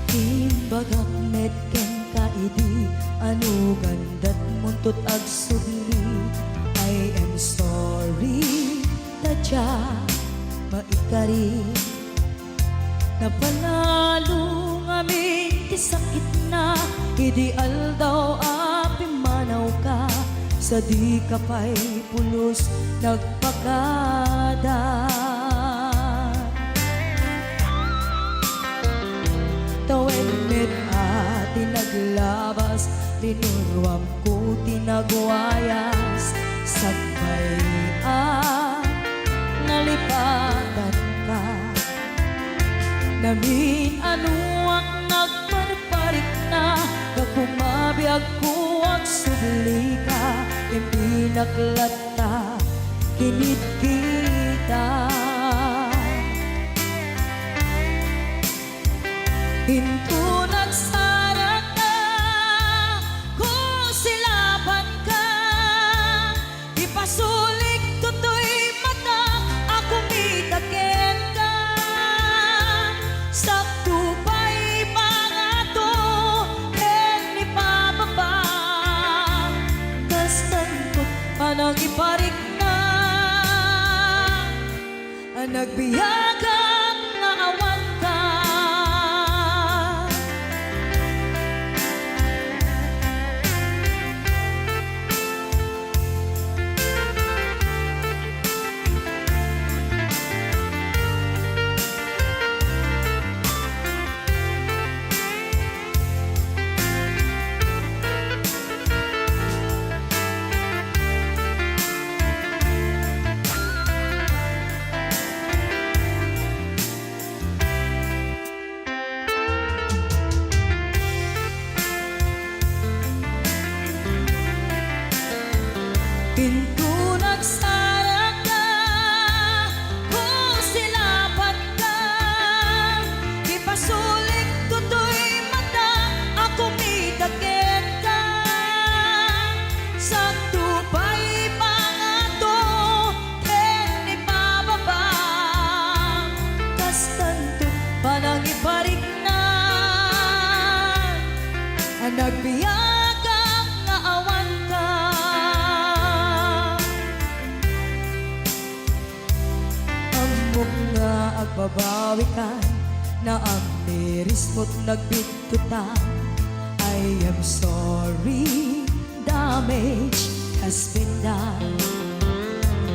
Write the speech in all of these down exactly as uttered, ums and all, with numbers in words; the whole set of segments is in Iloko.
Imbagak met kenka idi anugan datmunto agsubli. I am sorry, tadya, maikari. Napanalo ngamin ti sakitna idi aldaw a pimmanawka, sadika pay pulos nagpakada. Tawen met a ti naglabas, linuruamko ti nagwayas, sakbay a nalipatanka. Namin-anoak nagparparikna, gapu mabiagko agsublika, impinaklat ta kinitkita. Inton agsarakka, kusilapanka, ipasulik toy mata a kumita kenka. Sakto pay pangato ken ipababa, kastanto panangiparikna a nagbiagak nga awanka. Inton agsarakka, kusilapanka, ipasulik toy mata a kumita kenka. Sakto pay pangato ken ipababa, kastanto panangiparikna a nagbiagak nga awanka. Ammok nga agbabawikan, naammirismo't nagbitkutan. I am sorry, damage has been done.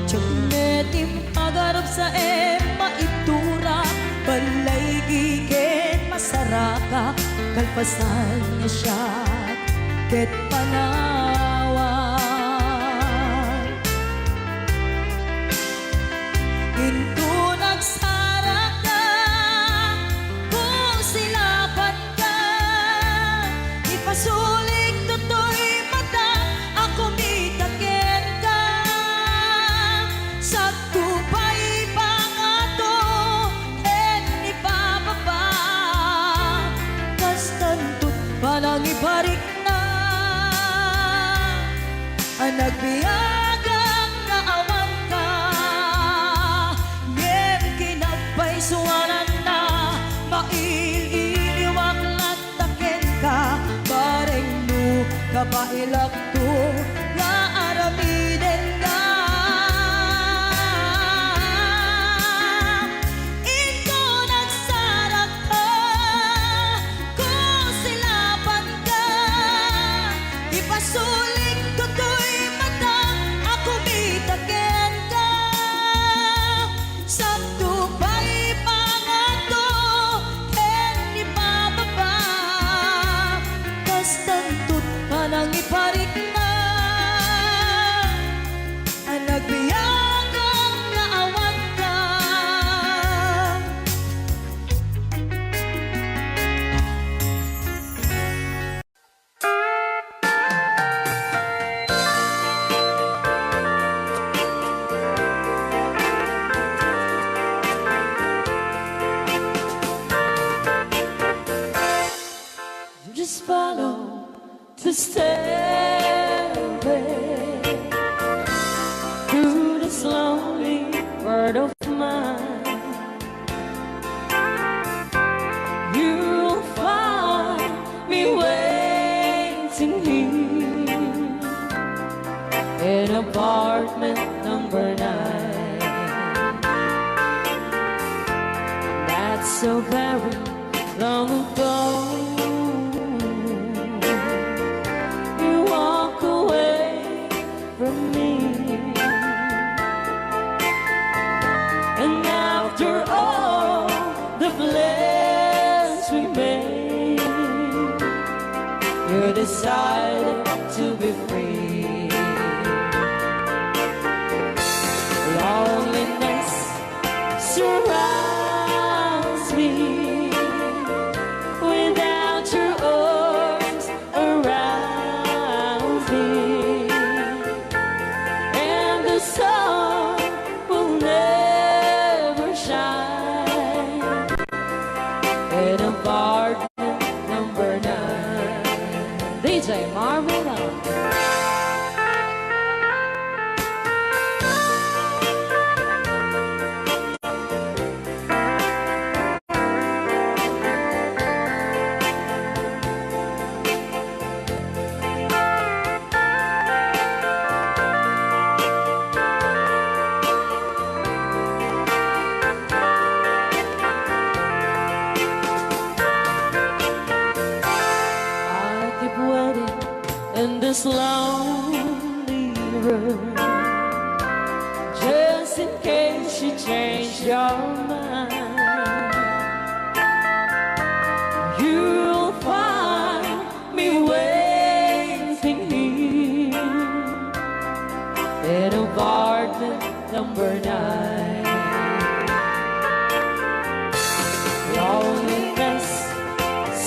Diak met impagarupsaem maitura, ballaygi ken masarakak, kalpasan nga siak ket panawan. Inton agsarakka, kusilapanka, ipasulik toy mata a kumita kenka. Sakto pay pangato ken ipababa, kastanto panangiparikna a nagbiagak nga awanka. Ngem kinapaysuananna, mail-iliwak latta kenka, bareng no kabaelakto nga aramidenka. Inton agsarakka, kusilapanka, ipasulik toy mata a kumita kenka. Sakto pay pangato ken ipababa, kastanto't panangiparikna a nagbiagak nga awanka. Just follow the stairway through this lonely world of mine. You'll find You walk away from me. And after all the plans we made, you decided to be free. Loneliness surrounds me without your arms around me, and the sun will never shine in apartment number nine. D J Marvin. I keep waiting in this lonely room, just in case you change your mind. You'll find me waiting here in apartment number nine. Loneliness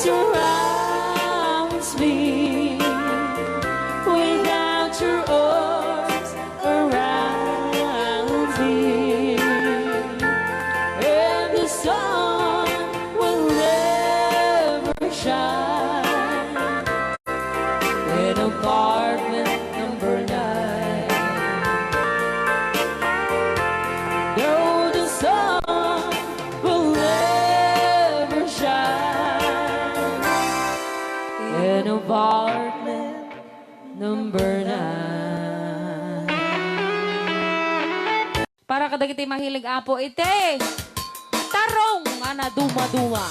surrounds me without your arms around me, and the sun will never shine in apartment number nine. Though the sun will never shine in apartment number nine. Para kadagiti mahilig, Apo, iti tarong nga naduma-duma.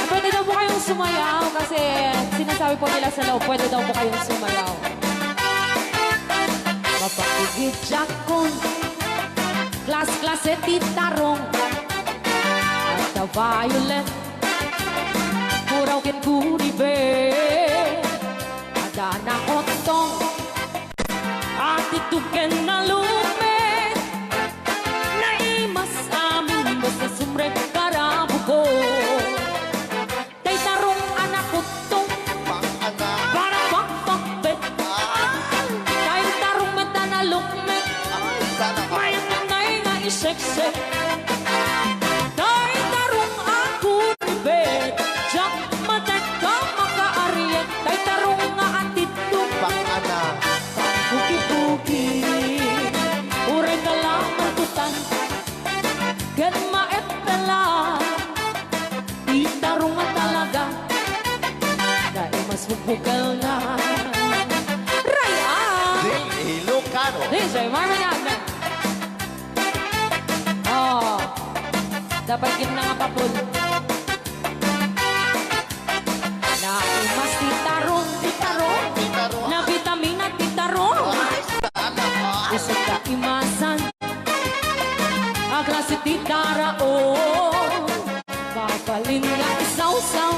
Pwede daw po kayong sumayaw kasi sinasabi po nila sa loob, pwede daw po kayong sumayaw. Mapakigidjakon, klas-klase ti tarong. Adda violet, puraw ken guribe. Adda na ottong, atitud ken nalukmek. Naimas amin basta sumre karabuko. Tay tarong a nakuttong. Pang-anak. Para pakpakbet. Ah. Tay tarong met a nalukmek. Ay, sana all. Mayat ngay nga iseksek. Tay tarong a kuribet. Diak matek a makaariet. Tay tarong nga atitud. Pang-anak. Pangpuki-puki. Uray ka la mantutan. Ken maeppelan. Ti tarong a talaga. Naimas mo bukel na. Ray-an! Ding Ilocano. D J Marvin Agna. Oh. Dapat gid na nga papul. Naimas ti tarong, ti tarong. Ti tarong. Nabitamina ti tarong. Ay, sana all. Isu kaimasan. A klase ti taraon. Mabalin nga isawsaw.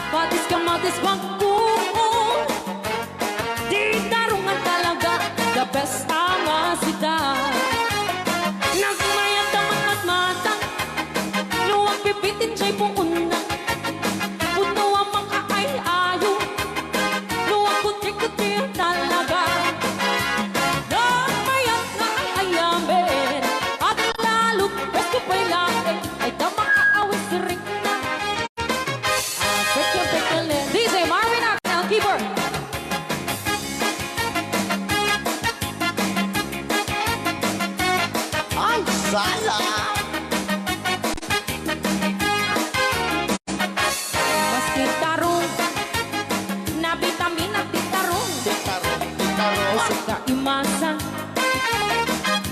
Patis, kamatis, bangkong. Ti tarong nga talaga, the best a nga sida. Nagmayat a matmatmatang, no agbibitin jay puonna. Pudno a makaay-ayo, no agkuti-kuti talaga. Nagmayat nga ay-ayamen, aglalot, bes ko pay laeng, ay da makaawis rikna. Ah, pekel, pekel, eh. D J Marvin Agna, keyboard. Ay, sa-, Maski tarong, nabitamina ti tarong. Ti tarong, ti tarong. Usog ta imasan,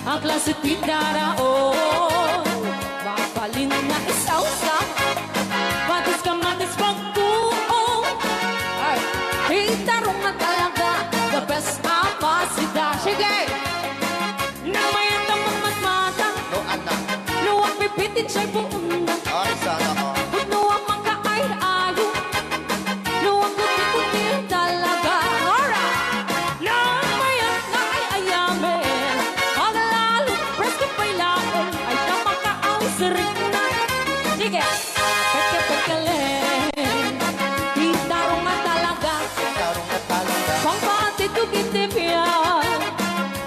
a klase ti daraon. Mabalin nga isawsaw, patis kamatis pagtuo. Ay, ti tarong na talaga, the best a masida. Sige! Nang mayat a mangmatmata. No, anak. No, agpipiti jay buunda. Ay, sana all. Pudno a makaay-ayo. No, agkuti-kuti talaga. Alright. Nang mayat nga ay-ayamen. Agalalo, presko pay laeng. Ay, ta makaawsirikna. Sige. Peke-pekele. Ti tarong nga talaga. Ti tarong nga talaga. Pangpaatidog iti biag.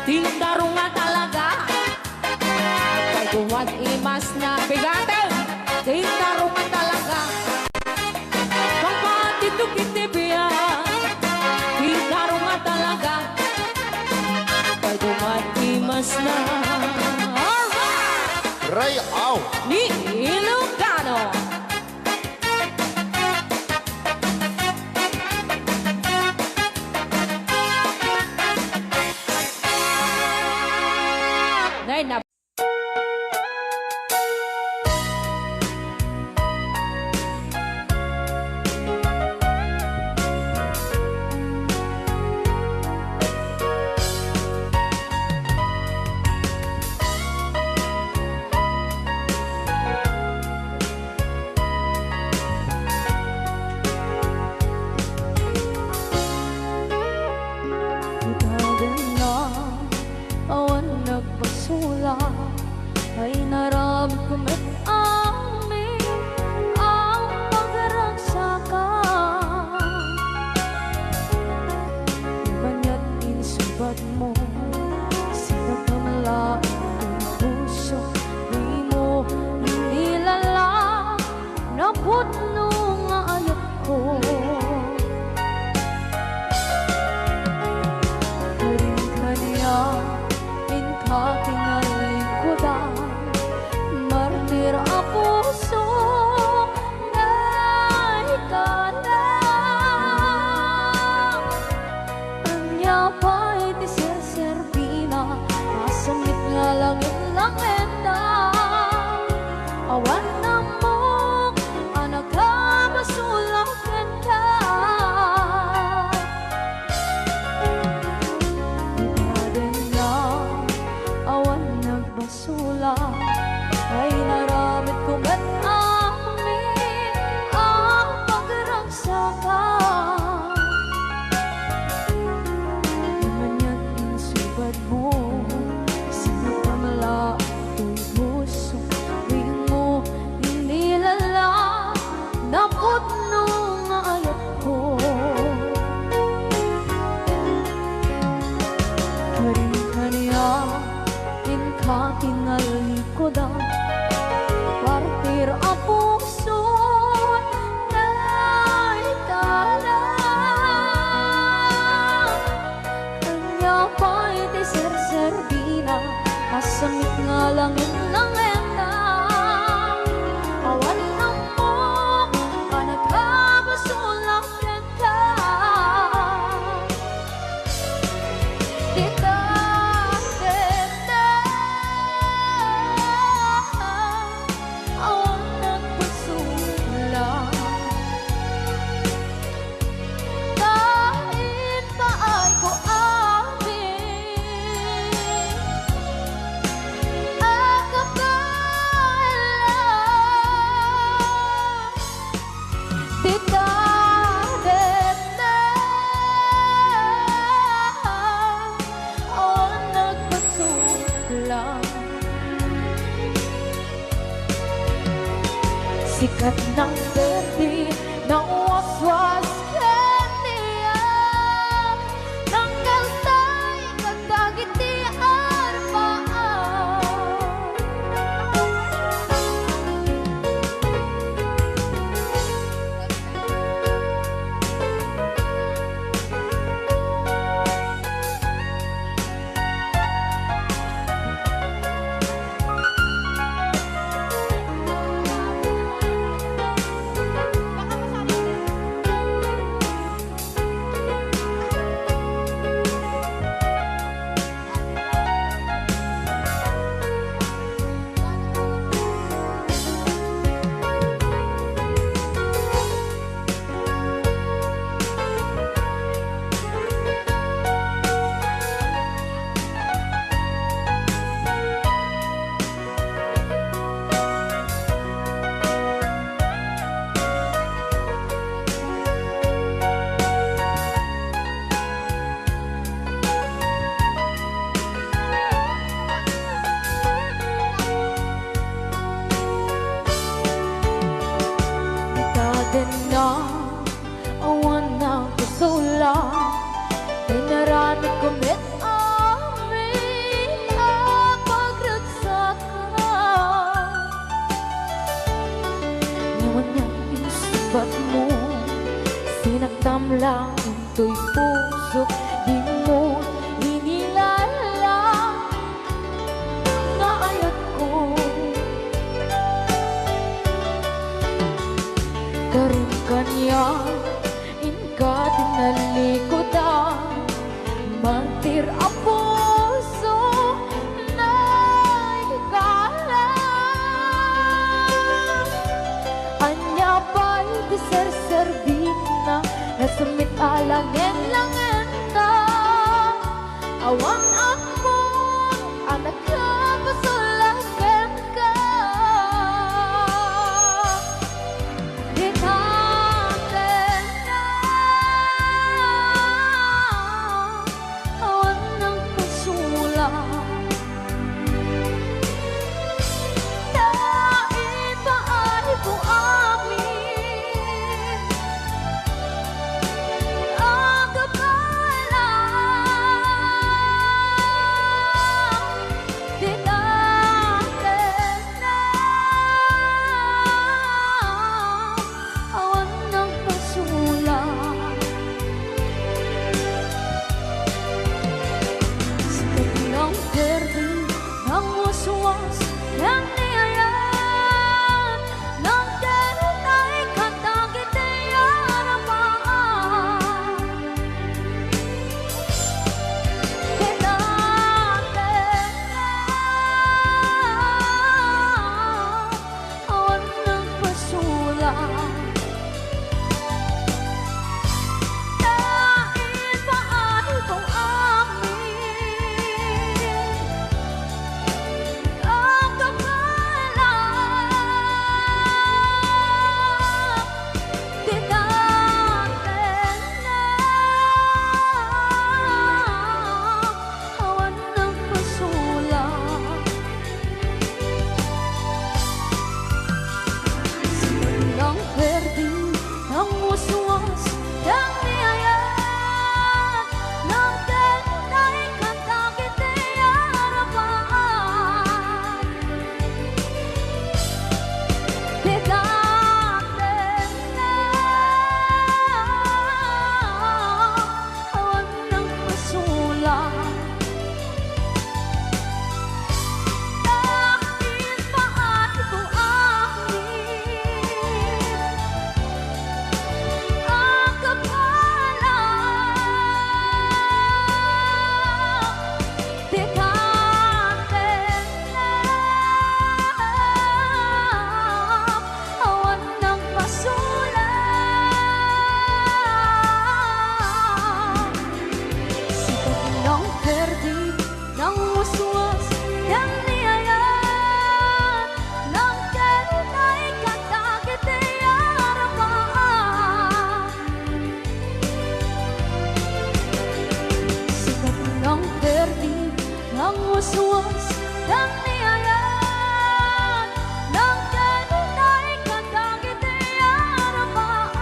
Ti tarong nga talaga. Pay duman imas na bigaten. Ti tarong nga talaga. Pangpaatidog iti biag. Ti tarong nga talaga. Pay duman imas na. Alright! Ray, aw! Ni Ilocano. Nay, na- Itagan na awan nagpasulak, ay naramid ko met amin ang pagragsakan. Maniat insubad mo, sinakamla ang puso, di mo inilala. Napudno nga ayatko. Karin kaniak, inka tinalikudan, martir a puso, naikana. Ania pay ti serserbina, masamit nga langit-langitna. Awan ammok a nakabasolak kenka. Itaganna, awan nag- basula, ay naramid ko met amin a pagragsakan. Maniat insubad mo, sinakamla toy puso, di mo inilala. Napudno nga ayatko. Karin kaniak, inka tinalikudan, partir a puso, naikana. Ania pay ti serserbina, masamit nga langit-langitna. Awan ammok a nakabasolak kenka. Dita, dita, awan nagpasulak. Kain paay ko amin a kabaelan. Dita, dita, awan nagpasulak. Sikat nang berdi, nawaswas kaniak, nang kaltay kadagiti arpaam. na awan nagkasula. Inaramidko met amin a pagragsakan. Ngem ania ti simbagmo, sinaktam la intoy pusok, dimo inilala nga ayatko. Karim kaniak, inka tinalikudan, martir a puso, naikala. Ania pay ti serserbina, nasumit a langen-langenta. Awan ammon a nakapasulak kenka. Ditatenna, awan nagpasulak. Ta ipaayko amin a kappala. Ditatenna, awan nagpasulak. Sika ti nangperdi, nangwaswas, ken ni ayat, nangkerutay kadagiti arapaak. Ditatenna, awan nagpasulak. Ta ipaayko amin a kappala. Ditatenna, awan nagpasulak. Sika ti nangperdi, nangwaswas, ken ni ayat, nangkerutay kadagiti arapaak. Ditatenna, awan nagpasulak. Ta ipaayko amin a kappala. Ditatenna, awan nagpasulak. Sika ti nangperdi, nangwaswas, ken ni ayat, nangkerutay kadagiti arapaak. Sika ti nangperdi, nangwaswas, ken ni ayat, nangkerutay kadagiti arapaak.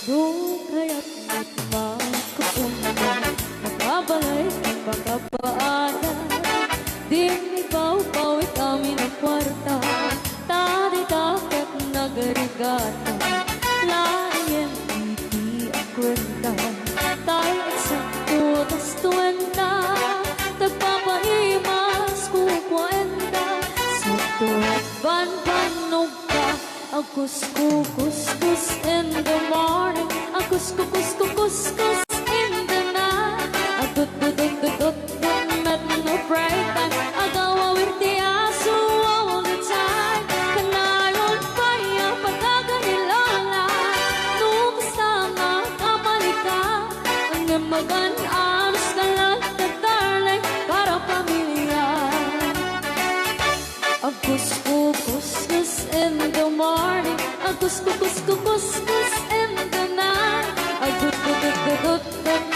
Dukayat met makapuno, makabalay ken makapaada. Dinmi pawpawit amin a kuarta, ta dita ket nagrigata. Laeng iti a kuenta, tay eksakto gastuenta. Tagpapaimas kukuenta, sakto banbannog Agkuskukuskus in the morning, agkuskukuskus in the night. Agdutdutdutdutdut met no break time. Agawawir ti aso all the time. Kanayon pay a pagkakan ni Lola. No kasta nga kamalika, ngem magan-anos ka latta, darling, para pamilya. Kuskus, kuskus in the night. Agdududududut,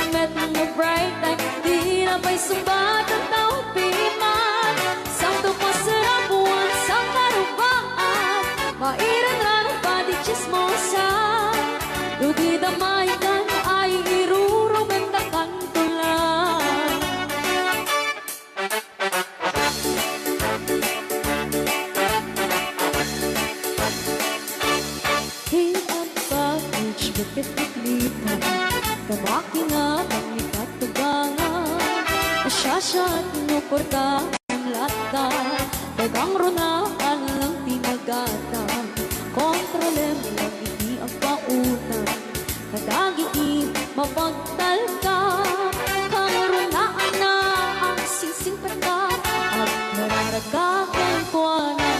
met no bright light. Di na pay sumbat a tao piman. Santo, pasarapuan, sankarupaan. Mairanran a padi chismosa. No di da maikkan ay irurumen da kanto la. Ti advantage ket ti lima, ta makina ti katubangan. Asasat no porta ang lata, dagang runa lang ti magata. Kontrolem lang iti agpautang. Kadagiti mapagtalka, karurunaanna, agsisingpetka, agmararaga kenkuana.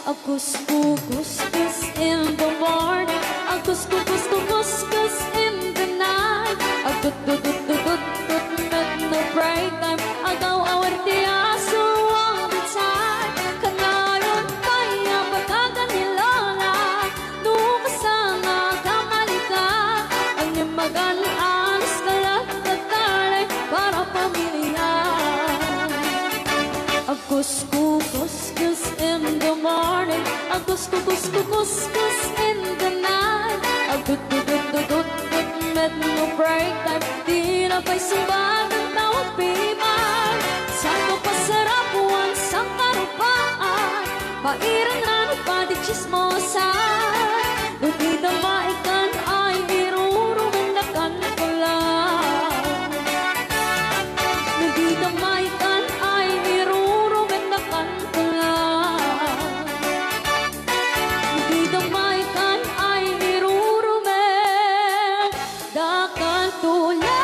Agkuskukuskus in the morning, agkuskukuskuskus in the night, agtuttututtutut met no break time, agaw-awar ti aso ang bitay, kanayon pay a pagkakan ni Lola. No kasano ka malika, ang imagan anos kalat na talay para pamilya. Agkuskukuskus in the morning, agkuskukuskuskus in the night, agdududududut met no break time, di na pay sumbat a tao piman, santo, pasarapuan, sankarupaan. Pairanran a padi chismosa, no di da maikkan ay irurumen da kanto la. No di da maikkan ay irurumen da kanto la. No di da maikkan ay irurumen da kanto la.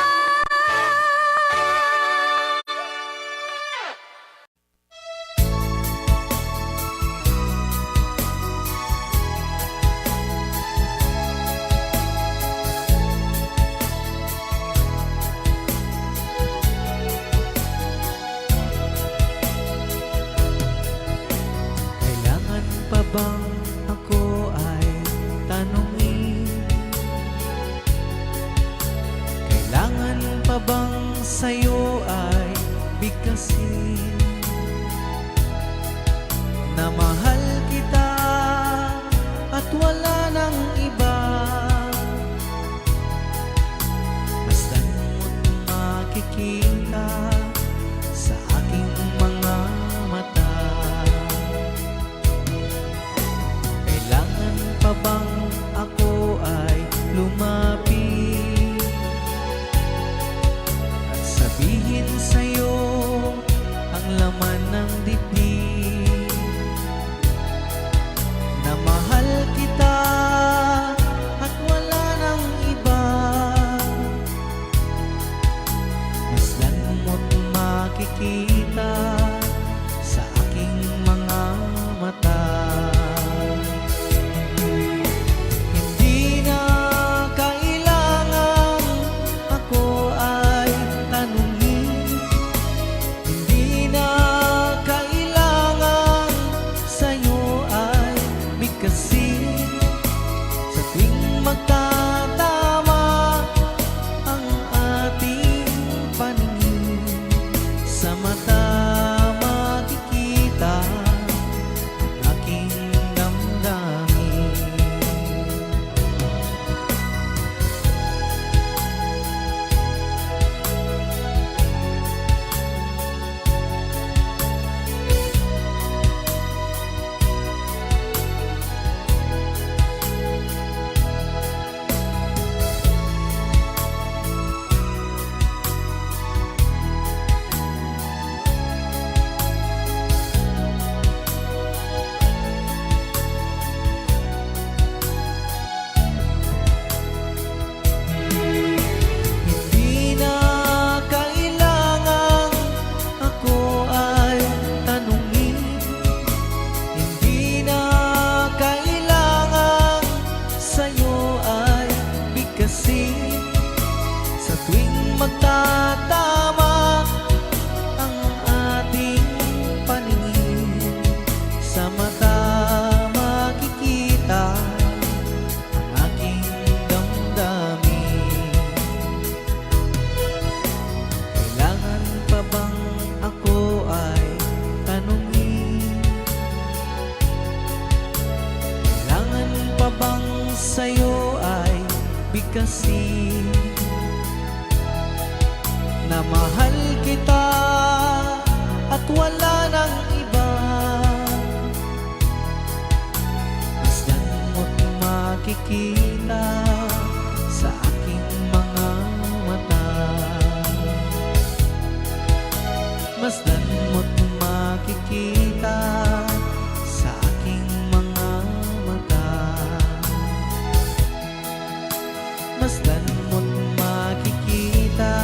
Kailangan pa bang ako ay tanungin? Kailangan pa bang sayo ay bigkasin? Na mahal kita at wala nang iba. Masdan mo't makikita sa aking mga mata. Kailangan pa bang ako ay lumapit at sabihin sayo ang laman ng dibdib? Na mahal kita at wala nang iba. Masdan mo't makikita sa aking mga mata. Hindi na kailangan ako ay tanungin. Hindi na kailangan sayo ay bigkasin. Sa tuwing magtatama ang ating paningin, sa mata makikita aking damdamin. Hindi na kailangan ako ay tanungin. Hindi na kailangan sayo ay bigkasin. Sa tuwing magtatama ang ating paningin, sa mata makikita Wala nang iba. Masdan mo't makikita sa aking mga mata. Masdan mo't makikita sa aking mga mata. Masdan mo't makikita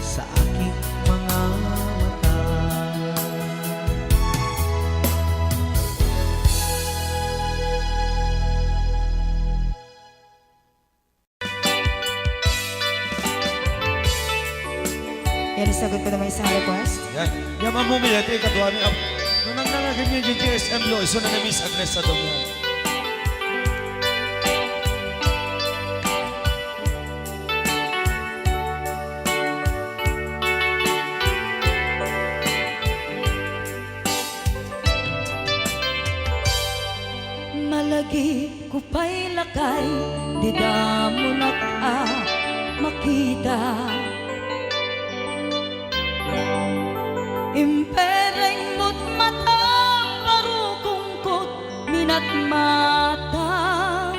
sa aking mga mata. Yan, isagot ko naman isang request. Yan. Yan ang mumili, ito yung kaduami. Ang nanang na ganyan yung G S M lo, iso na ni Miss Agnes sa Domo. Malagip ko pay lakay, dida monak a makita. Impereng mo't matam, parukongko't minatmatam.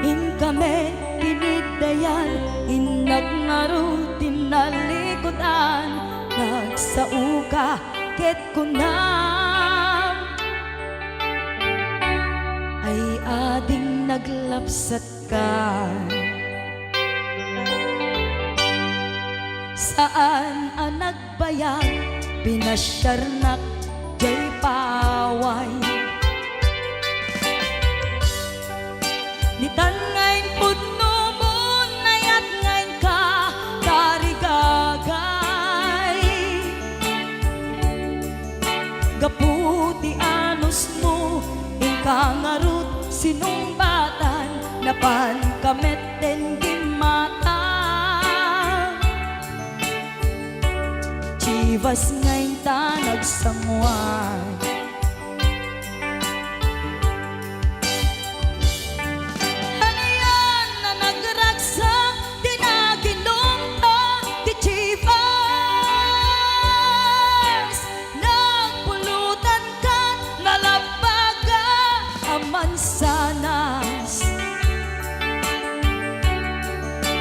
Inkami tiniddayan, innak ngarud tinnalikudan, nagsaoka ket kunam, ay ading naglapsatkan. Saan a nagbayag, pinasiarnak jay paway. Ditan nga impudno mo, nayat nga inka tarigagay. Gapu ti anusmo, inka ngarud sinungbatan, napanka met ti gimmata. Chivas nga inta nagsanguan. Anian a nagragsak ti naginumta ti Chivas. Nagpulutanka, nalabbaga a mansanas.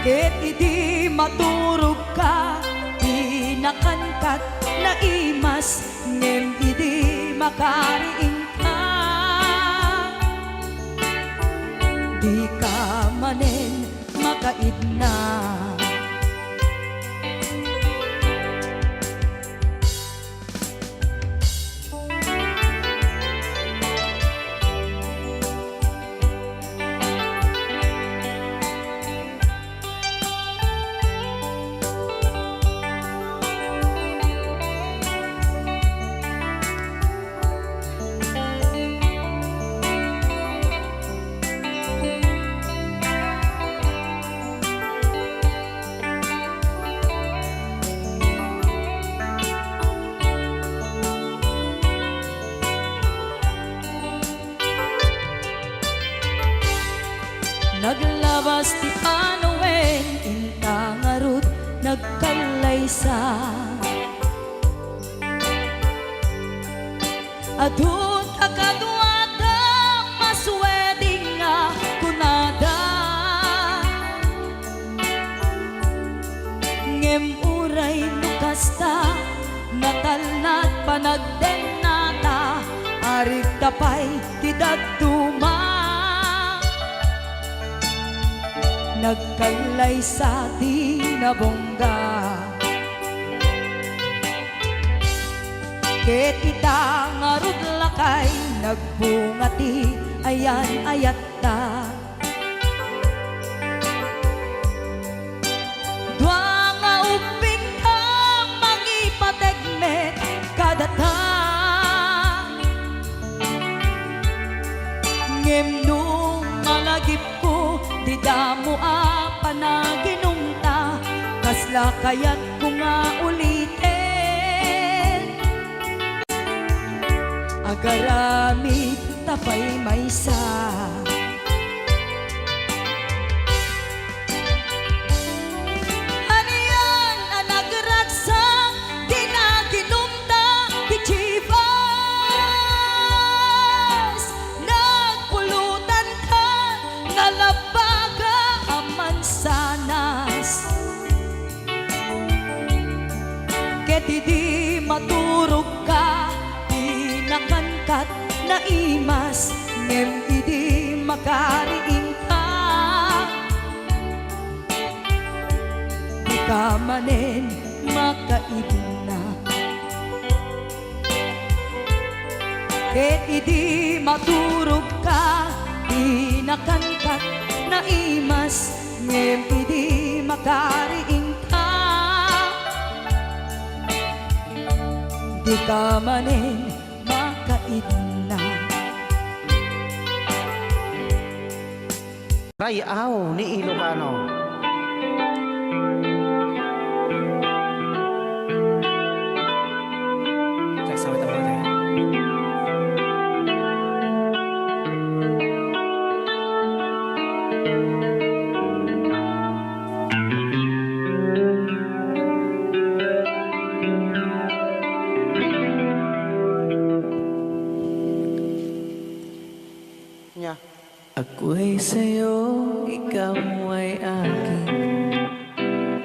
Ket idi maturogka, inakankat naimas, ngem idi makariingka, dika manen makaidna. Naglabas ti panawen, inta ngarud nagkallaysa. Adu ta kaduada, mas wedding nga kunada. Ngem uray no kasta, natalna ti panagdennata, arigta pay ti dadduma. Nagkallaysa ti nabungga. Ket ita ngarud lakay, nagbunga ti ayan-ayatta. Dua nga ubbingta, mangipateg met kadata. Ngem no malagipko, ti damo a panaginumta, kasla kayatko nga uliten. Agaramid ta pay maysa. Anian a nagragsa sanas. Ket idi maturogka, di nakankat naimas, ngem idi makariingka, dika manen makaidna. Ket idi maturogka, di nakankat naimas, ngem idi makariingka, dika manen makaidna. Ray-aw ni Ilocano. Nya. Ako'y sa'yo, ikaw ay akin.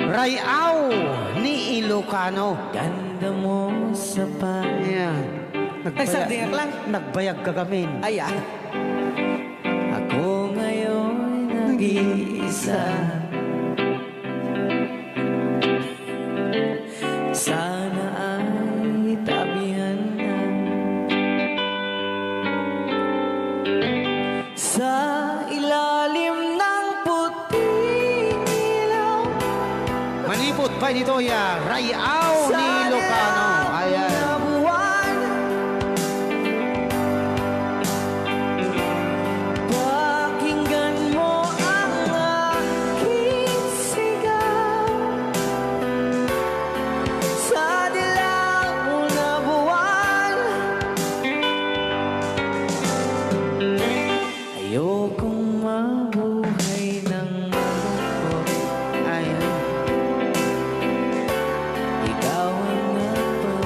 Ray-aw ni Ilocano. Ganda mo sa pa- Ayan. Ay, Nagbaya-, sagdi lang. Nagbayag ka gamin. Ay, ah. Ako ngayon nag-iisa. Sana ay tabihan na sa ilalim ng puting ilaw. Manipod pay ditoy a Ray-aw ni Ilocano. Ayan. Pakinggan mo ang aking sigaw sa dilaw na buwan. Ayokong mabuhay ng malungkot. Ay, ay. Ikaw ang nagpa-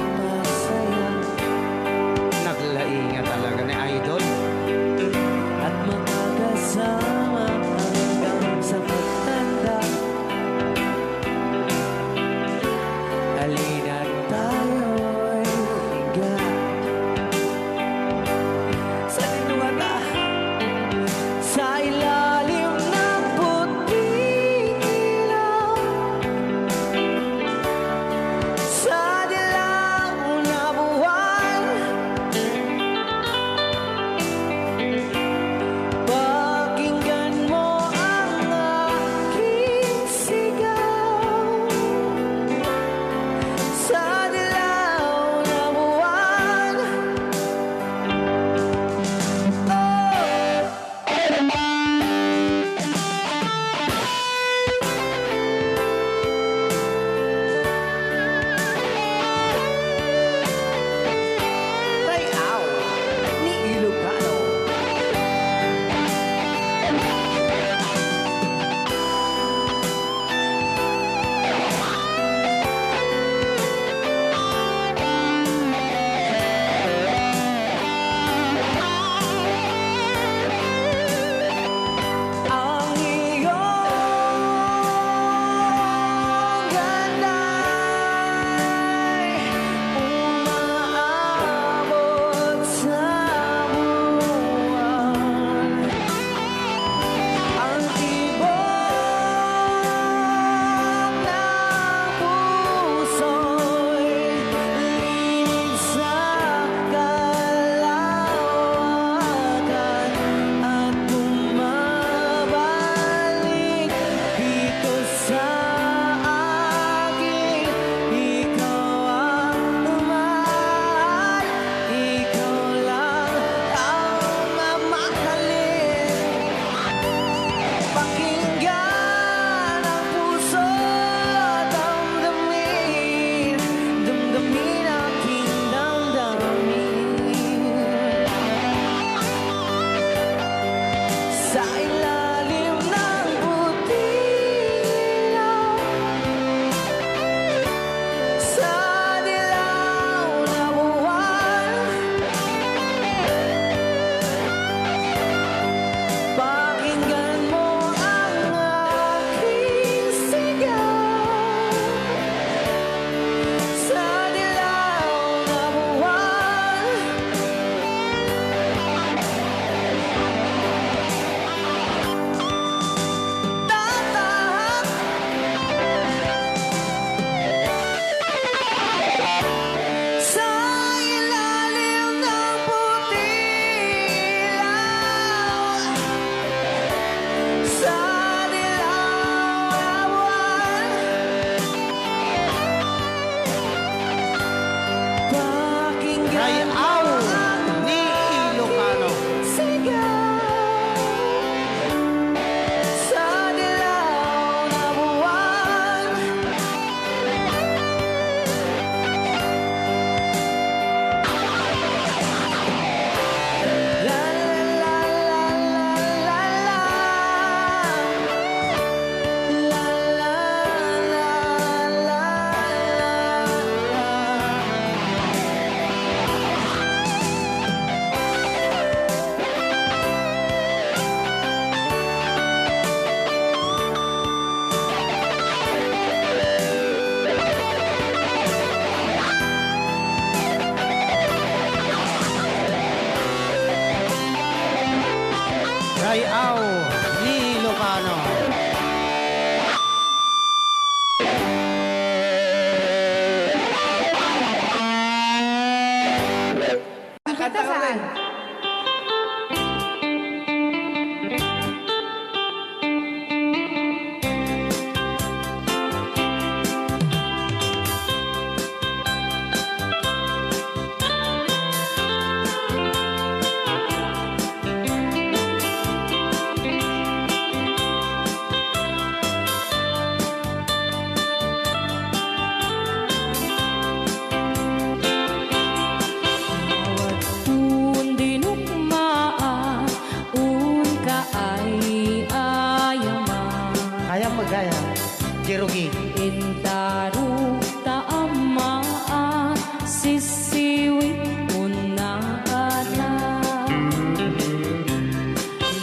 Di rugi. Intaruk ta ammaak, sisiwit unna kata.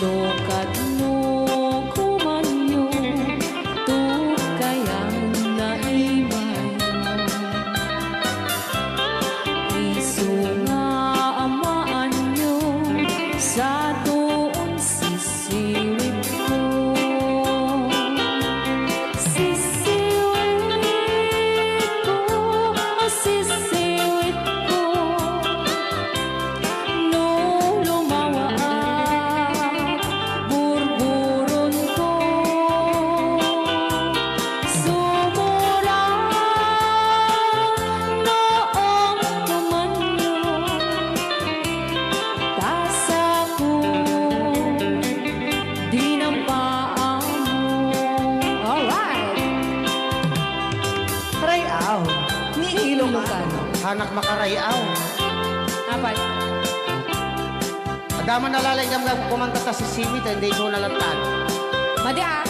No kadno kumanyo, tukkayan na imaymo. Isu nga ammaanyo, satuon sisiwitko. Sisiwitko, sisiwitko. No lumawaak, burburonko. Sumurang no agkumanyo, tasakon, dinampaanmo. Alright! Ray-aw ni Ilocano. Hanak makarayaw. Apat. Adda man nalalayngam nga kumanta ta sisiwit, eh, hindi ko nalattan. Madi, ah.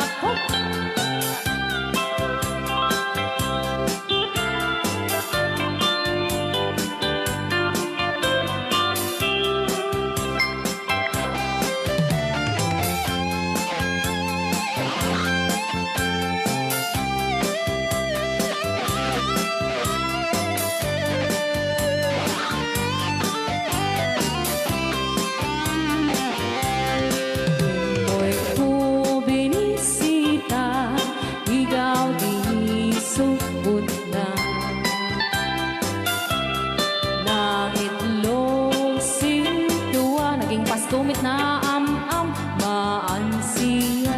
Apo. Immoy ko binisita, igaw di sukot na. Nangitlog sintua, naging pastumit na am-am, maansiya.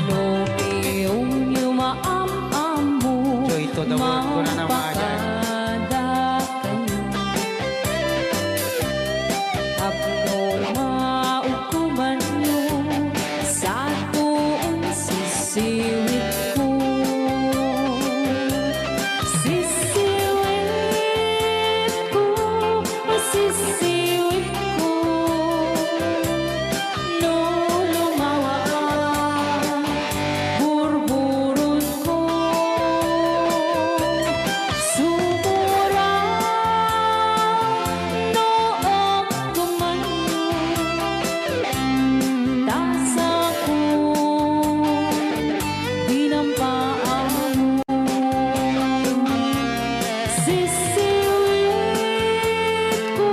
No piunyo maam-ammo, Joy to the world, kuna na, Mayan. Mapakada kayo. Tapno maukumanyo, satuon sisiwitko. Sisiwitko, sisiwitko. No lumawaak, burburonko. Sumurang no agkumanyo, tasakon, dinampaanmo. Sisiwitko,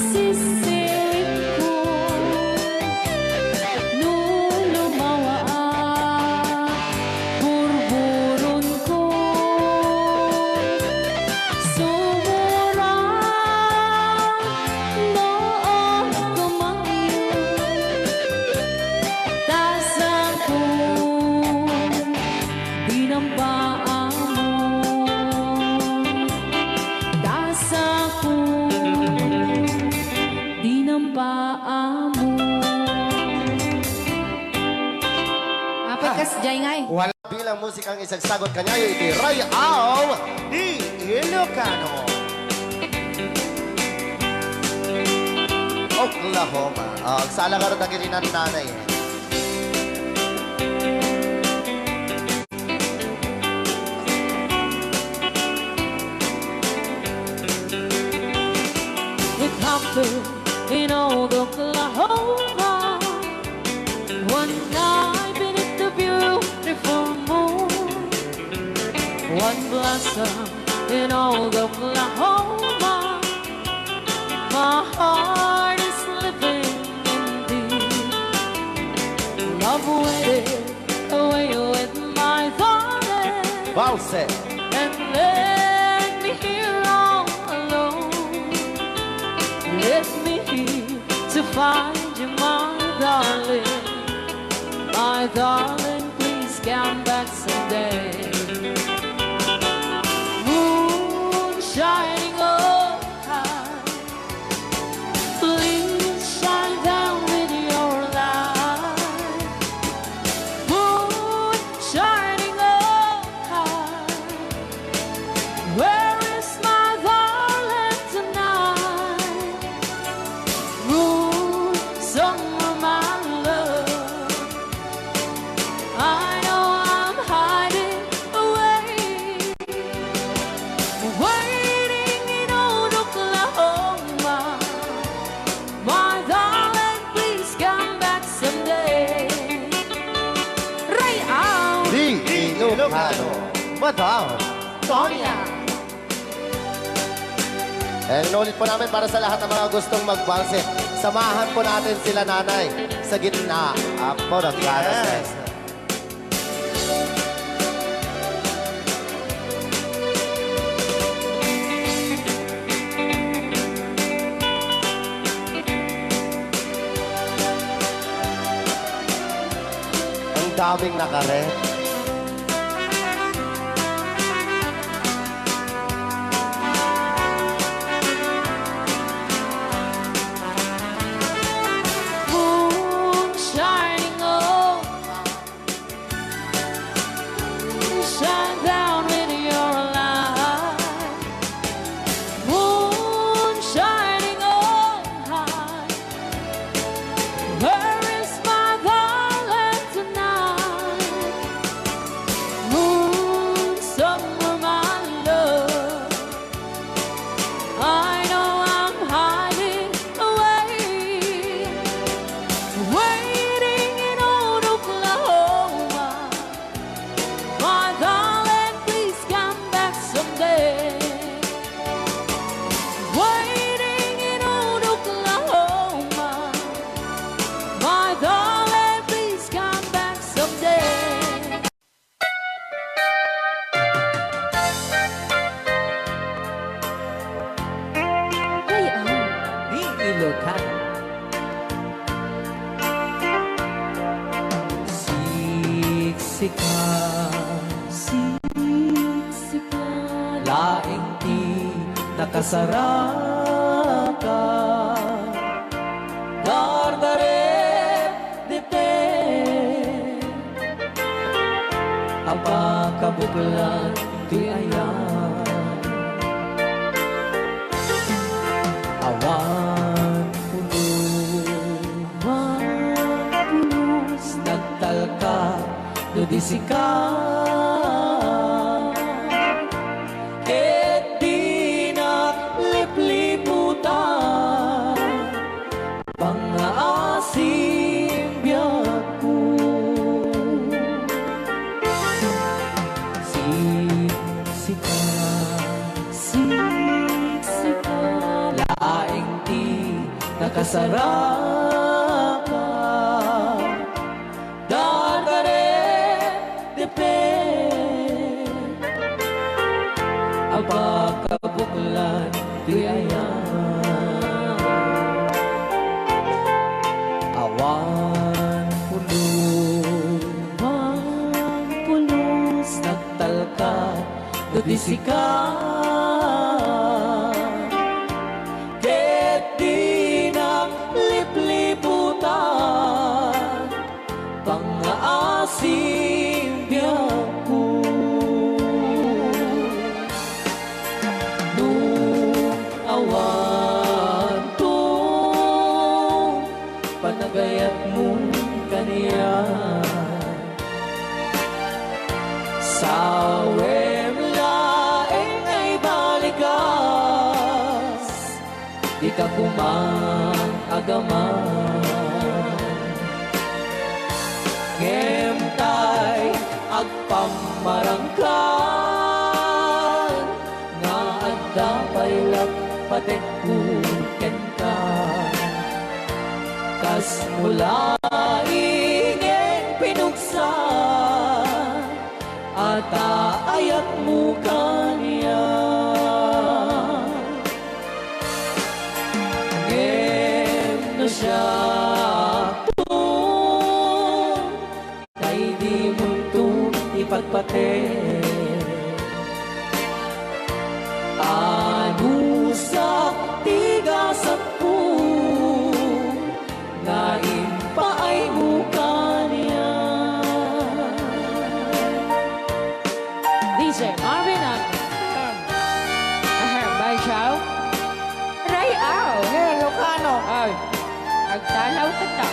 sisiwitko. No lumawaak, burburonko. Sumurang no agkumanyo, tasakon, dinampaanmo. Tasakon, dinampaanmo. Apat kas jay ngay. Wala bilang musikang isagsagot kaniayo iti Ray-aw ni Ilocano. Oklahoma. Ah, agsala ka dagiti nannanay. It happened in old Oklahoma. One night beneath the beautiful moon, one blossom in old Oklahoma. My heart is living in thee. Love waited away with my darling. Valse. And left me here all alone. Left me here to find you, my darling. My darling, please come back someday. Moon shining overhead, please shine down with your light. Moon shining overhead, Madam Sonia. And inulit po namin para sa lahat ng mga gustong magbanse. Samahan po natin sila nanay sa gitna. Apo, nagkaras na. Yes. Ang daming nakaret. Moon shining on, shine down with your light. Moon shining on high. Where is my darling tonight? Moon, somewhere, my love. I know I'm hiding away, waiting in old Oklahoma. My darling, please come back someday. Waiting in old Oklahoma. My darling, please come back someday. Ay, ah. Di Ilocano. Siksika, siksika, laeng ti nakasaraka. Dardarep, depet, a pakabuklan ti ayan. Awan pulos, awan pulos, nagtalka no di sika. Ket dinak lipliputan pangngaasim biagko. Siksika, siksika, laeng ti nakasaraka. Dardarep, depet, a pakabuklan ti ayan. Awan pulos, awan pulos, nagtalka no di sika. Ket dinak lipliputan pangngaasim biagko. No awanto panagayatmo kaniak, sawem laeng nga ibalikas. Dika koma agaman. Ngem tay agpammarangkan nga adda pay lappatekko kenka. Kasmo laeng pinugsa a taayatmo kaniak. Ngem no siakto, tay dimonto ipatpateg. Anusak ti gasatko nga impaaymo kaniak. D J Marvin ang, ahem, Bay Chow. Ray-aw. Eh, Ilocano. Ay, agtalaw ka ta.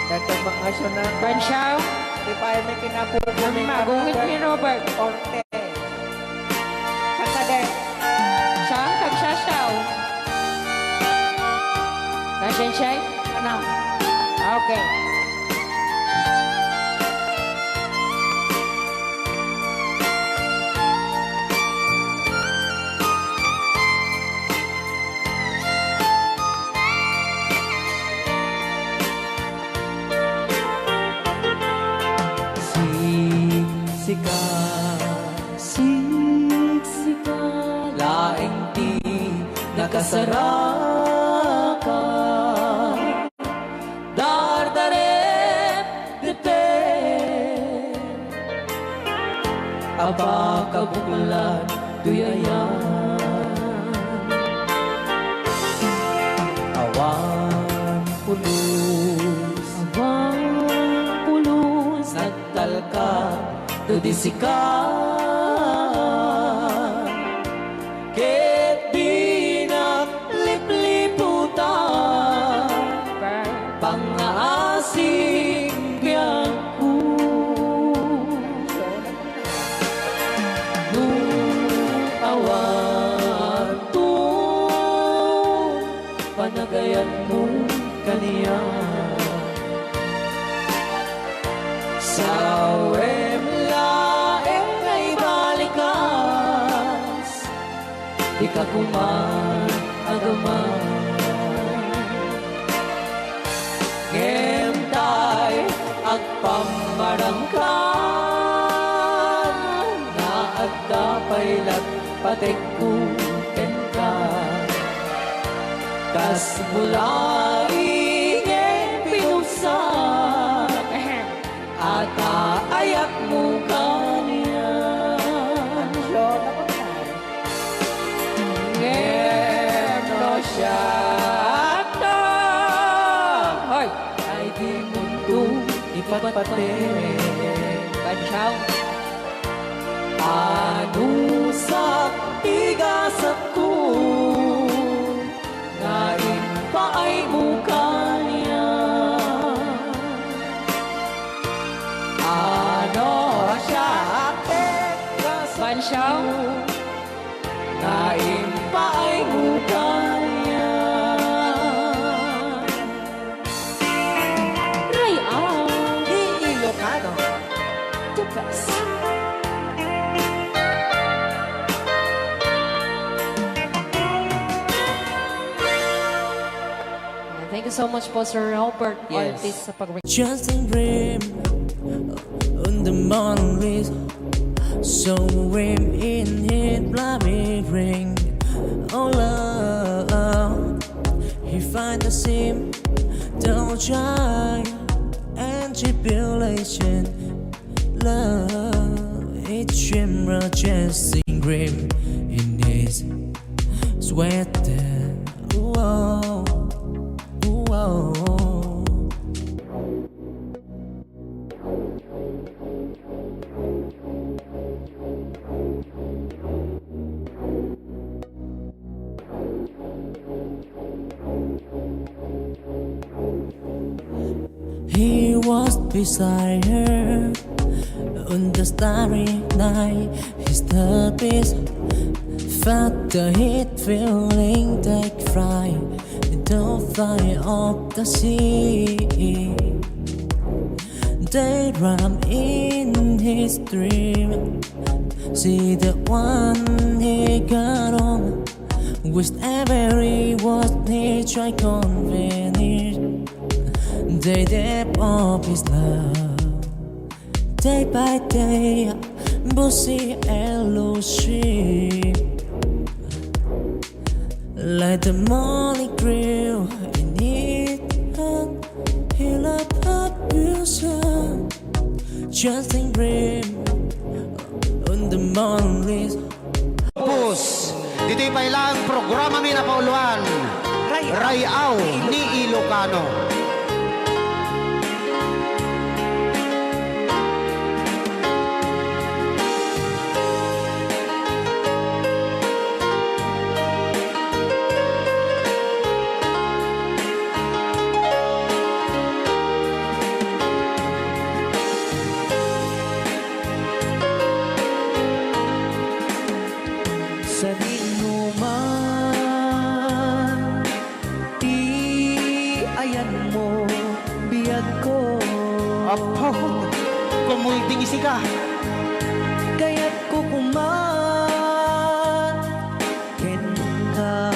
Dagdag bakasyon na. Bay Chow. Di pa ay may kinapupo ni Magungit ni Robert. Orte. Kanta de. Saan kagsasaw? Kasensyay? Ano? Okay. Siksika, siksika, laeng ti nakasaraka. Dardarep, depe, a pakabuklat, duyayan. Awan pulos, awan pulos, nagtalka, dudi sika. Ket dinak lipliputan pangngaasing biagko. No awan to panagayanmo kaniak, sawem laeng nga ibalikas, dika koma agaman. Ngem tay agpammarangka, nga adda pay lat- patekko kenka. Kas bulaing pinugsa, a ta ayatmo kaniak. Ngem no siak ta, hoy, ay dimonto ipatpatek. Bansiaw. Anusak ti gasatko nga impaaymo kaniak. Ano siak ti gasatko Bansiaw. Nga impaaymo kaniak. Ray-aw. Ni Ilocano. The best. Ayan, thank you so much po, Sir Robert Yes. Ortiz, sa pag- Just a dream on the morning breeze. So him in his loving ring. Oh Lord, he find the same. Don't try and tribulation. Love, it's dream, just a dream in his sweater. Whoa, whoa. He was beside her on the starry night. He stood his felt the heat feeling take fright. The fire of the sea. They ran in his dream. See the one he got on. With every word he tried convince. They depth of his love. Day by day, busi elusi. Like the morning grew in it, he loved her future. Just a dream on the morning. Pus, ditoy pay lang programa mi napauluan, Ray-aw. Ray-aw ni Ilocano. Sadinoman ti ayanmo. Oh, kumulding isika. Kayatko koma kenka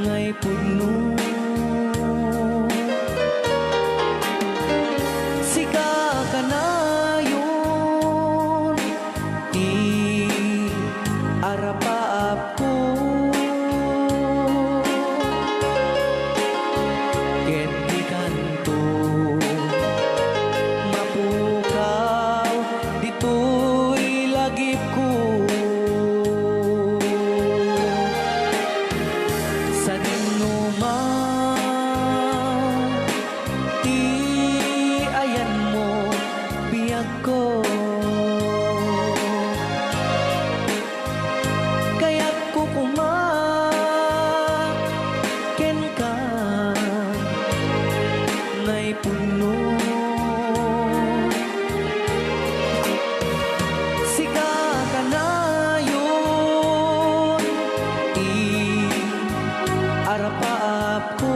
ngay pudno. Sika kanayon ti arapaapko. Ket dikanto mapukaw ditoy lagipko. Sadinoman ti ayanmo, biagko. Kayatko koma kenka, naipudno. Sika kanayon ti arapaapko.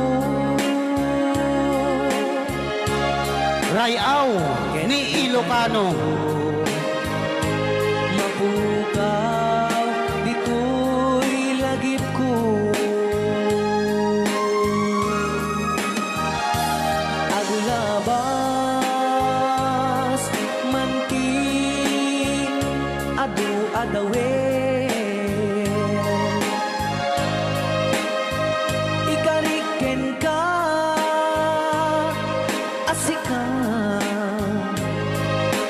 Ray-aw ni Ilocano. Mapukaw ditoy lagipko. Aglabas man ti adu-adawen. Ikarik kenka a sika,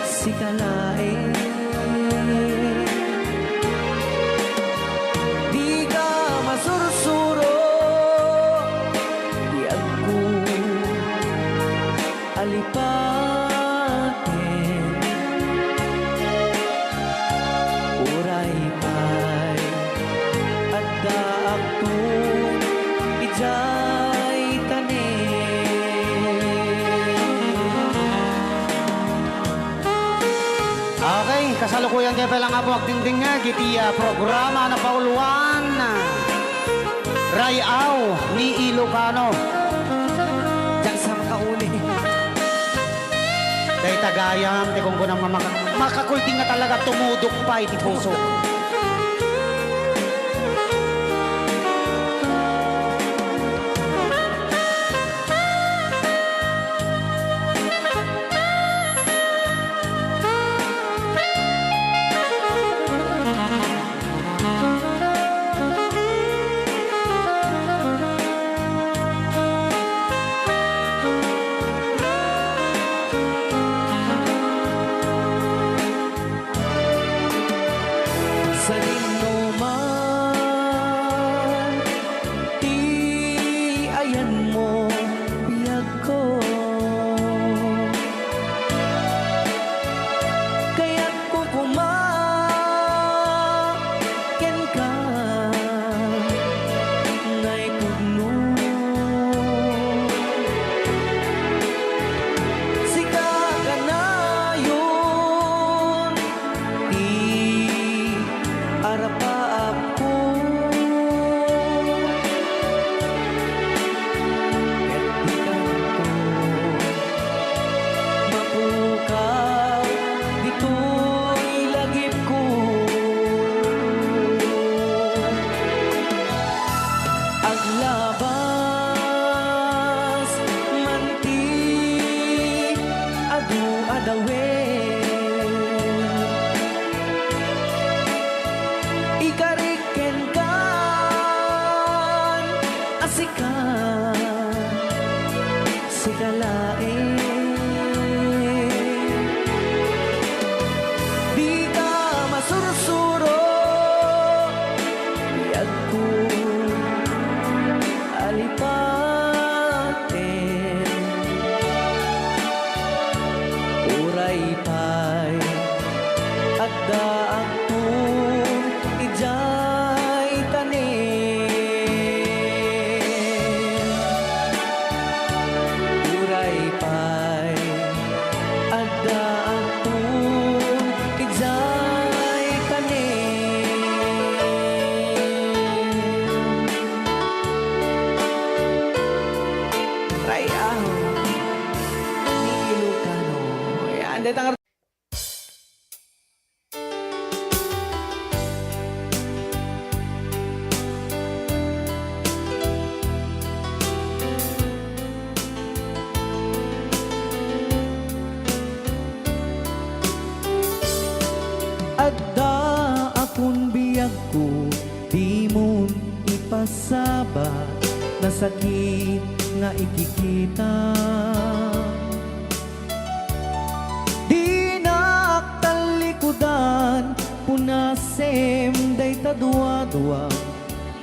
sika laeng. Dika masursuro, biagko a lipaten. Uray pay addaakto idiay tanem. Okay, kasalukuyan tayo pay la nga po agdingdingngeg iti, ah, programa a napauluan, ah, Ray-aw ni Ilocano. Diyan sa makauli. Dayta gayam ti kunkunam nga maka-, makakulding nga talaga tumudok pay ti puso. Sadinoman ti ayanmo, biagko. Kayatko koma kenka, naipudno. Sika kanayon ti arapaapko. Ket dikanto mapukaw ditoy lagipko. Aglabas man ti adu-adawen. Ikarik kenkan a sika, sika laeng. Dika masursuro, biagko a lipaten. Uray Dayta nga Adda akon biagko, dimon ipasaba, nasakit nga ikikita. Dinak tallikudan, punasem dayta duadua,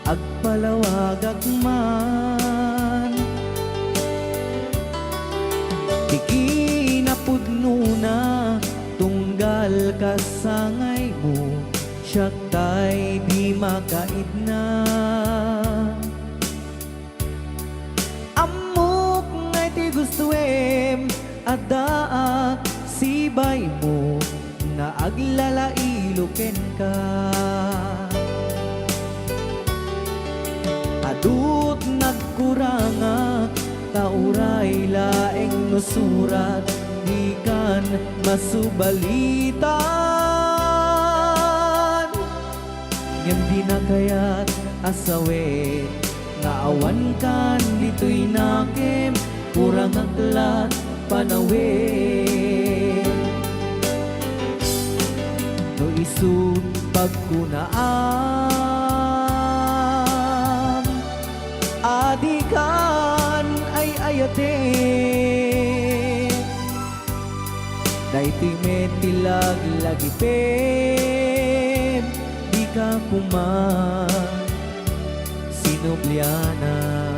agpalawagak man. Ti kinapudnona, tunggal kasangaymo, siak tay di makaidna. Ammok nga iti gustoem, addaak sibaymo nga aglalailo kenka. Adut nagkurangak, ta uray laeng no surat, dikan masubalitan. Ngem dina kayat a sawen nga awankan ditoy nakem, kurangak lat panawen. No isut' pagkunaam, adikan ay-ayaten. Daytoy met ti laglagipem, dika koma sinubliana.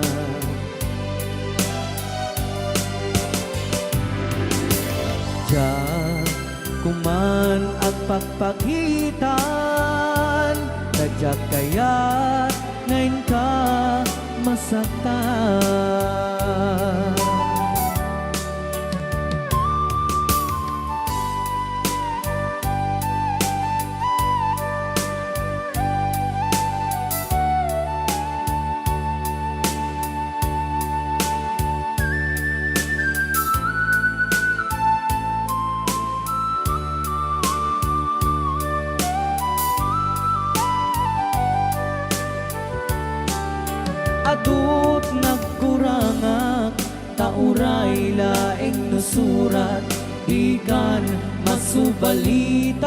Diak koman agpakpakitan, ta diak kayat nga inka masaktan. Adut nagkurangak, ta uray laeng no surat, dikan masubalitan.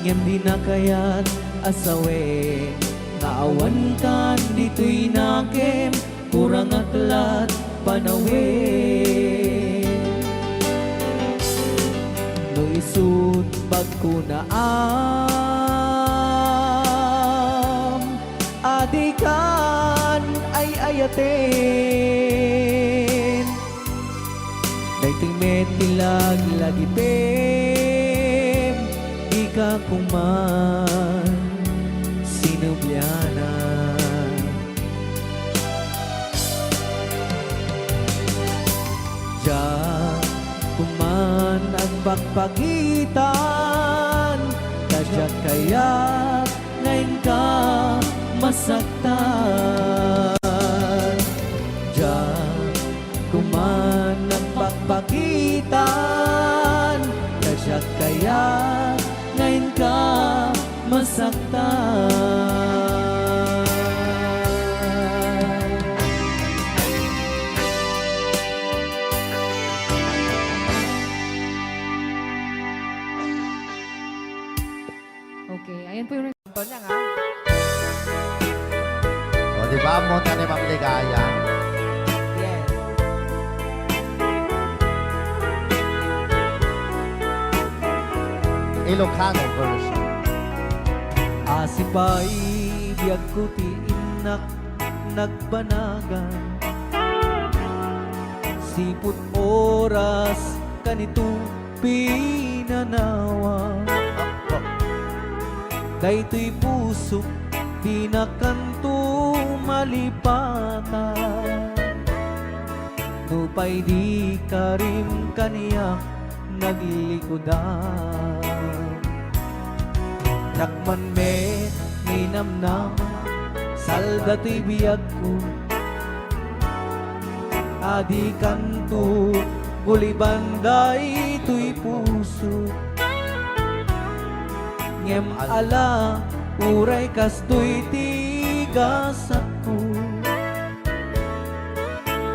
Ngem dina kayat a sawen nga awankan ditoy nakem, kurangak lat panawen. No isut' pagkunaam, adikan ay-ayaten. Daytoy met ti laglagipem, dika koman sinubliana. Diak koman agpakpakitan, ta diak kayat nga inka masaktan. Diak koman agpakpakitan, ta diak kayat nga inka masaktan. Okay, ayan po yung Antonia nga. O, di ba? Ammo ta ni Ma'am Ligaya. Yes. Ilocano version. Asi pay biagko ti innak nagbanagan. Sipud oras kanito pinanawa. Daytoy pusok, dinakanto malipatan. Nupay di karim kaniak naglikudan. Dakman met ninamnama, salda toy biagko. Adikanto guliban daytoy puso. Ngem ala, uray kastoy ti gasatko.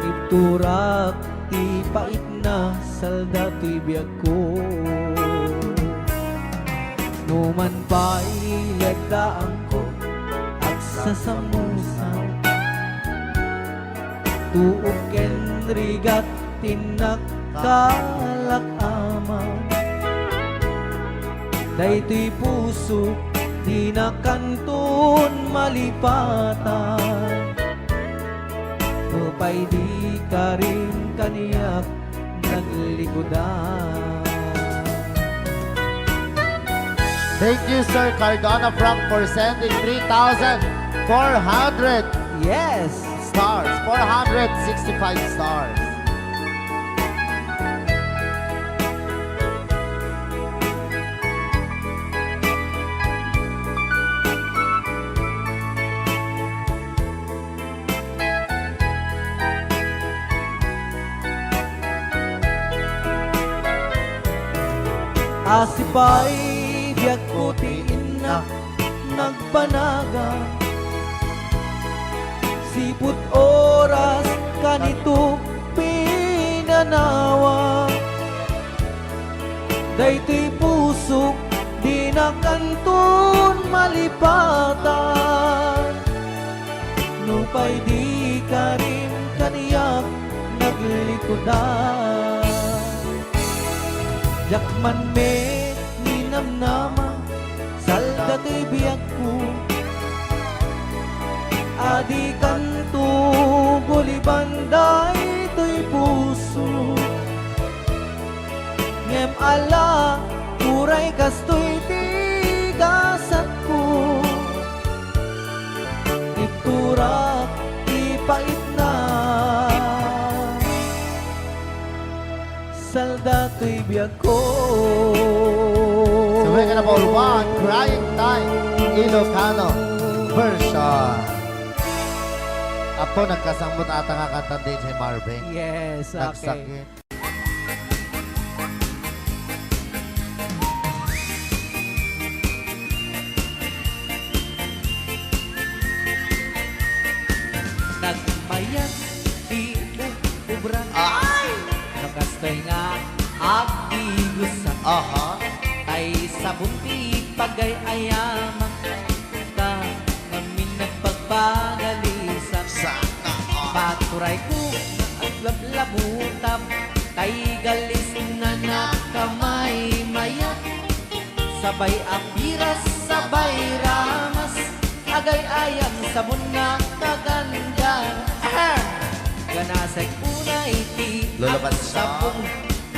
Ibturak ti paitna, salda toy biagko. Numan pay leddaangko, agsasamusa. Tuok ken rigat ti nakkalak-ama. Daytoy puso, dina kanton malipatan. Nupay di karim kaniak naglikudan. Thank you, Sir Cardona Frank, for sending three thousand four hundred Yes! stars. Four hundred sixty-five stars. Asi pay biagko ti innak nagpanaga. Sipud oras kanito pinanawa. Daytoy pusok, dina kanton malipatan. Nupay di karim kaniak naglikudan. Diak man met ninamnama, salda toy biagko. Adikanto guliban daytoy puso. Ngem ala, uray kastoy ti gasatko. Ibturak ti paitna, salda toy biagko. Subay ka na, Paul Juan, Crying Time, Ilocano version. Apo, nagkasambot ata nga kanta, D J Marvin. Yes, okay. Nagsakit. Nagmayat ti ubra. Ay! No kastoy nga agdigusa. Aha. Tay sabon ti pagay-ayamak. Ka ngamin nagpagpagalisak. Sana all. Paturay ko nga aglablabutap, tay galis nga nakamaymayat. Sabay a piras, sabay ramas, agay-ayam sabon nga kaganda. Ahem! Ganasek unay ti Lolo Bansa. Agsabong.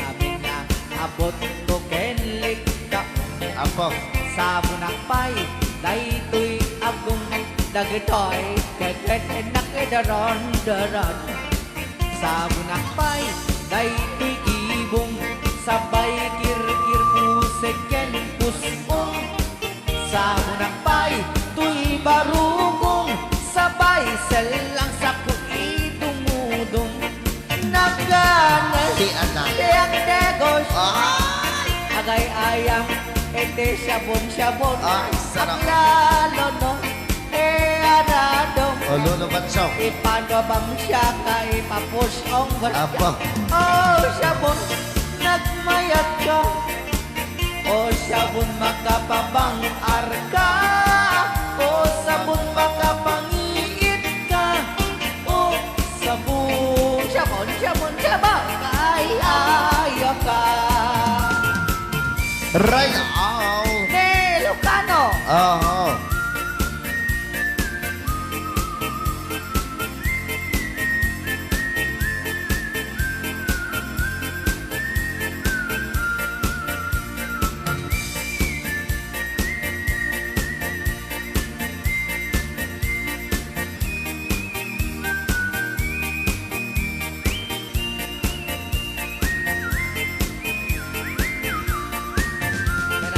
Amin nga abot ko ken likka. Apo. Sabonak pay daytoy agong dagitoy keket nakidaron-daron. Sabonak pay daytoy kibong sabay kirkir, usek ken pus-ong. Sabonak pay toy barugong, sabay sellang sako idumudong. Nagana ti anak. Ti agdegos. Ay! Agay-ayam iti sabon-sabon. Ay, sarap. Aglalo no, e, aradong. O, Lolo Batsong. Ipanubang siya ka ipapus-ong. Apo. O, sabon, nagmayat ka. O sabon, makapabang-ar ka. O sabon, makapangiit ka. O sabon, sabon, sabon, sabon, ay, ayo ka. Ray, aw. Ni Lucano. Aha.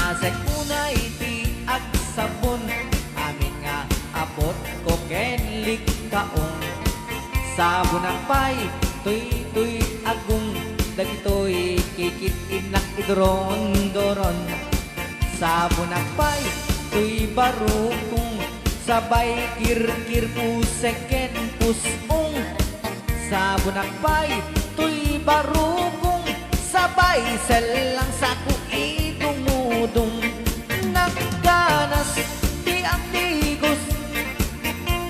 Nasek unay ti agsabon, amin nga abot ko ken likkaon. Sabonak pay Toy, toy, agong, dagitoy kikit-innak iduron-duron. Sabonak pay, toy barukong, sabay kirkir puseken pusong. Sabonak pay, toy barukong, sabay sellang sako idumudong. Nagganas ti agtigus,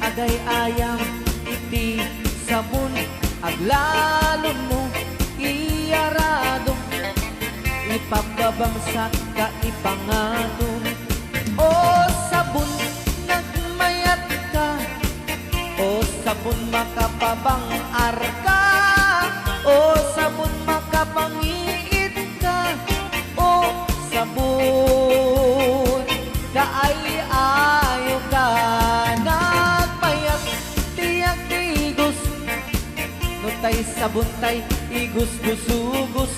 agay-ayam iti sabon, aglalo no iyaradong, ipababangsak ka ipangato. O sabon, nagmayat ka. O sabon, makapabang-ar ka. O sabon, makapangiit ka. O sabon, kaay-ayo ka. Nagmayat ti agtigus. No tay sabon tay igusgusugus,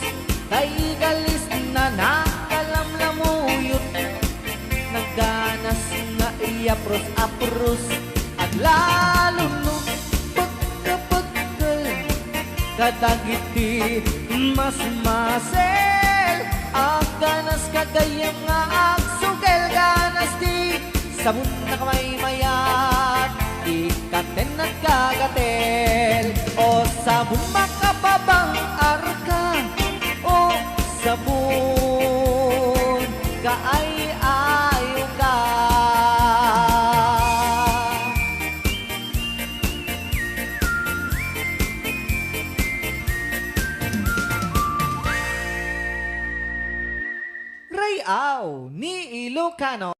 tay galis na nakalamlamuyot. Nagganas nga iyapros-apros, aglalo no pagkapagkal kadagiti masmasel. Agganas ka gayyem nga agsugel, ganas ti sabon, nakamaymayat, ikkaten nagkagatel. O sabon, makapabang-ar ka. O sabon, kaay-ayo ka. Ray-aw ni Ilocano.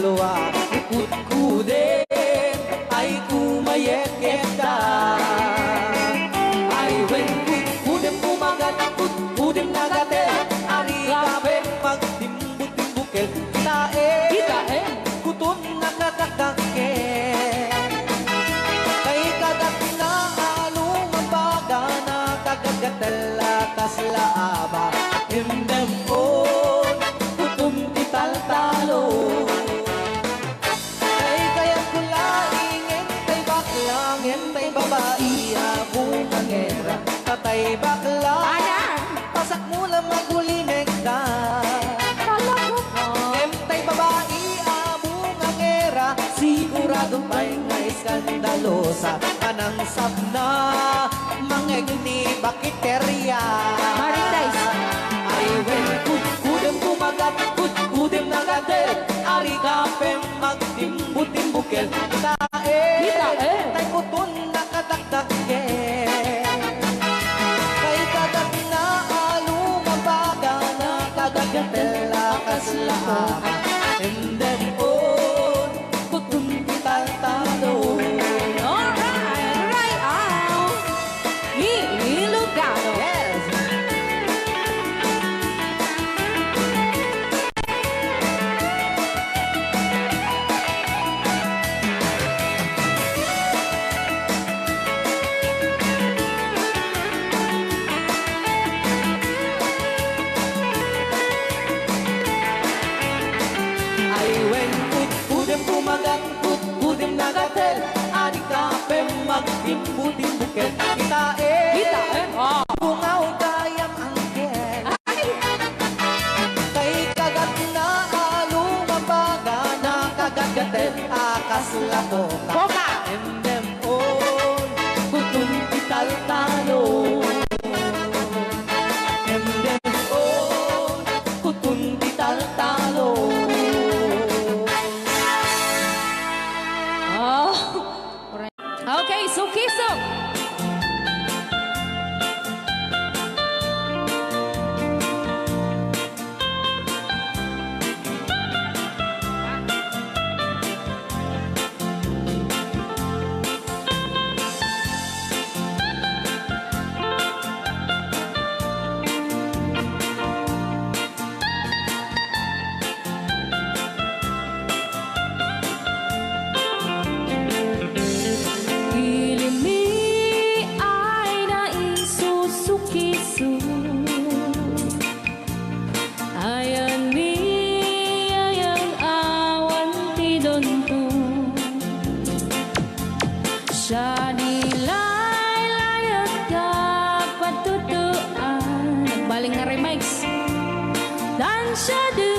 Lua, kudkudem, ay kumayeketa. Ay wen, kudkudem kumagat, kudkudem nagatel, ari kapen magtimbutimbukil, kitaem, kitaem, kuton nakadakdakkel. Kay kagat na alung a baga, nakagagatel a kasla a ba, endem on, kuton ti taltalo. Tay kayatko laeng, tay bakla, ngem tay babai a bungangera. Tatay bakla, pasakmo la magulimekda. Ngem tay babai a bungangera, sigurado pay nga eskandalosa. Anang sapna, mangegni bakit Teria. Marites. Ay wen, kudkudem kumagat, kudkudem nagatel, ari kapen magtimbutimbukel. Kitaem, kitaem, tay kuton nakadakdakkel. Kay kagat na alung a baga, nakagagatel a kasla a ba, endem on, kuton ti taltalo. Alright, right out. Ni Ilocano. Yes. Ay wen, kudkudem kumagat, kudkudem nagatel, ari kapen magtimbutimbukel. Kitaem, kitaem, ah, bungaw gayam angkel. Ay! Kay kagat na alung a baga, nakagagatel a kasla koka. Koka! Endem on, kuton ti taltalo. Endem on, kuton ti taltalo. Oh. Okay, sukiso. Ilimmi ay naisusukiso. Ayan ni ayang awan ti dunto. Siya di laylayat ka patutuan. Nagbaling nga remix. Tan siya di